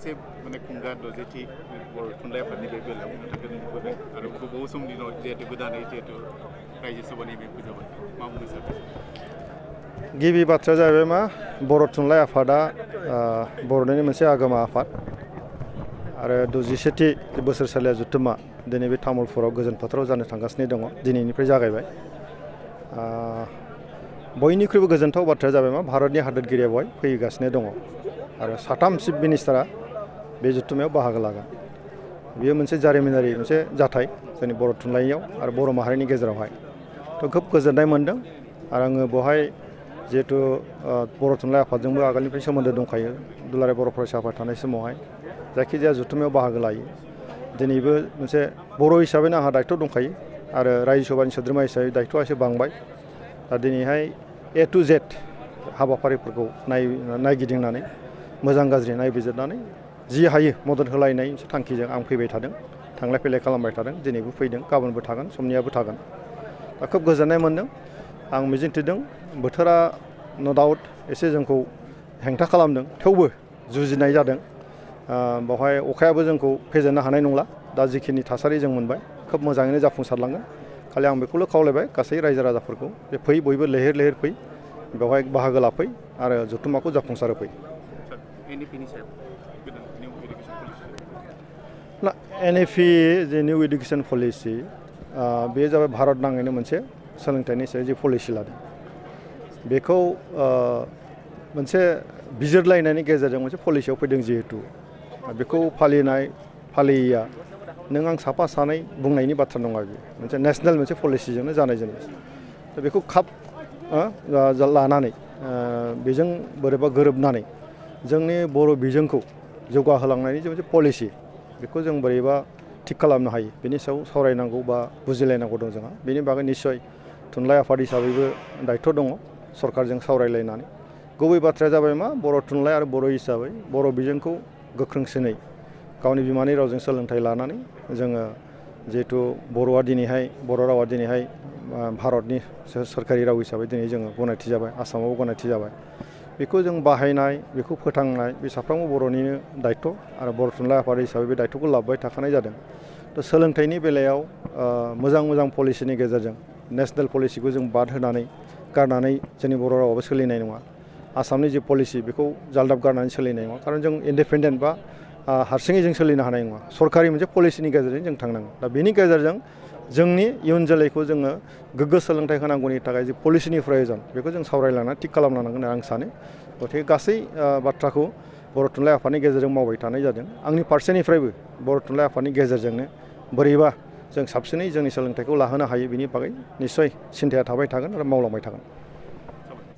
से माने खुंगा दजेथि बर' थुनलाइ आफादनि बे बेलायाव नोंथांखौ नुबोदों आरो गोबाव समनि उनाव जिहेतु गोदानै जिहेतु रायजो सभानि बे फोजाबाय मा बुंनो सानो? गिबि बाथ्राया जाहैबाय मा बर' थुनलाइ आफादा बर'निनो मोनसे आगोमा आफाद आरो 67थि बोसोरसालिया जथुम्मा दिनै बे तामुलपुराव गोजोन फोथाराव जानो थांगासिनो दङ। दिनैनिफ्राय जागायबाय। बयनिख्रुइबो गोजोनथाव बाथ्राया जाबाय मा भारतनि हादोरगिरिया बेवहाय फैगासिनो दङ आरो 3 चिफ मिनिस्टारा बे जथुम्मायाव बाहागो लागोन। बेयो मोनसे जारिमिनारि मोनसे जाथाय जोंनि बर' थुनलाइयाव आरो बर' माहारिनि गेजेरावहाय खोब गोजोननाय मोनदों आरो आङो बेवहाय जिहेतु बर' थुनलाइ आफादजोंबो आगोलनिफ्राय सोमोन्दो दंखायो दुलाराय बर' फरायसा आफाद थानाय समावहाय जायखिजाया जथुम्मायाव बाहागो लायो। दिनैबो मोनसे बर' हिसाबैनो आंहा दायथ' दंखायो आरो रायजो सभानि सोद्रोमा हिसाबै दायथ'आ एसे बांबाय। दा दिनैहाय A to Z हाबाफारिफोरखौ नायगिदिंनानै मोजां गाज्रि नायबिजिरनानै जि हायो मदद होलायनाय मोनसे थांखिजों आं फैबाय थादों, थांलाय फैलाय खालामबाय थादों। दिनैबो फैदों, गाबोनबो थागोन, समनियाबो थागोन। दा खोब गोजोननाय मोनदों। आं मिजिंथिदों बोथोरा न' डाउट एसे जोंखौ हेंथा खालामदों, थेवबो जुजिनाय जादों। बेवहाय अखायाबो जोंखौ फेजेननो हानाय नंला। दा जिखिनि थासारि जों मोनबाय खोब मोजाङैनो जाफुंसारलांगोन। खालि आं बेखौल' खावलायबाय गासै रायजो राजाफोरखौ जे फै बयबो लैहोर लैहोर फै, बेवहाय बाहागो लाफै आरो जथुम्माखौ जाफुंसार होफै। NEP जे निउ इडुकेसन पलिसि बेयो जाबाय भारत नाङैनो मोनसे सोलोंथाइनि सायाव जि पलिसि लादों बेखौ मोनसे बिजिरलायनायनि गेजेरजों मोनसे पलिसियाव फैदों। जिहेतु बेखौ फालियैया नों आं साफा सानै बुंनायनि बाथ्रा नङा। बेयो मोनसे नेसनेल मोनसे पलिसिजोंनो जानाय जिनिस। दा बेखौ खाप लानानै बेजों बोरैबा गोरोबनानै जोंनि बर' बिजोंखौ जौगाहोलांनायनि जे मोनसे पलिसि बेखौ जों बोरैबा थिग खालामनो हायो बेनि सायाव सावरायनांगौ बा बुजिलायनांगौ दं जोंहा। बेनि बागै निस्सय थुनलाइ आफाद हिसाबैबो दायथ' दङ सरकारजों सावरायलायनानै। गुबै बाथ्राया जाबाय मा बर' थुनलाइ आरो बर' हिसाबै बर' बिजोंखौ गोख्रोंसिनै गावनि बिमानि रावजों सोलोंथाइ लानानै जोङो जिहेतु बर'आ दिनैहाय बर' रावा दिनैहाय भारतनि सोरखारि राव हिसाबै दिनै जोङो गनायथि जाबाय, आसामावबो गनायथि जाबाय। बेखौ जों बाहायनाय, बेखौ फोथांनाय बे साफ्रोमबो बर'निनो दायथ' आरो बर' थुनलाइ आफाद हिसाबै बे दायथ'खौ लाबोबाय थाखानाय जादों। दा सोलोंथाइनि बेलायाव मोजां पलिसिनि गेजेरजों नेसनेल पलिसिखौ जों बाद होनानै गारनानै जोंनि बर' रावाबो सोलिनाय नङा। आसामनि जि पलिसि बेखौ जालदाब गारनानै सोलिनाय नङा। खारन जों इन्डिपेन्डेन्ट बा हारसिङै जों सोलिनो हानाय नङा। सरकारि मोनसे पलिसिनि गेजेरजों जों थांनांगोन। दा बेनि गेजेरजों जोंनि इयुन जोलैखौ जोङो गोग्गो सोलोंथाइ होनांगौनि थाखाय जि पलिसिनि प्रयजन बेखौ जों सावरायलांनानै थिग खालामलांनांगोन होनना आं सानो। गथिखे गासै बाथ्राखौ बर' थुनलाइ आफादनि गेजेरजों मावबाय थानाय जादों। आंनि फारसेनिफ्रायबो बर' थुनलाइ आफादनि गेजेरजोंनो बोरैबा जों साबसिनै जोंनि सोलोंथाइखौ लाहोनो हायो बेनि बागै निस्सय सिन्थाया थाबाय थागोन आरो मावलांबाय थागोन।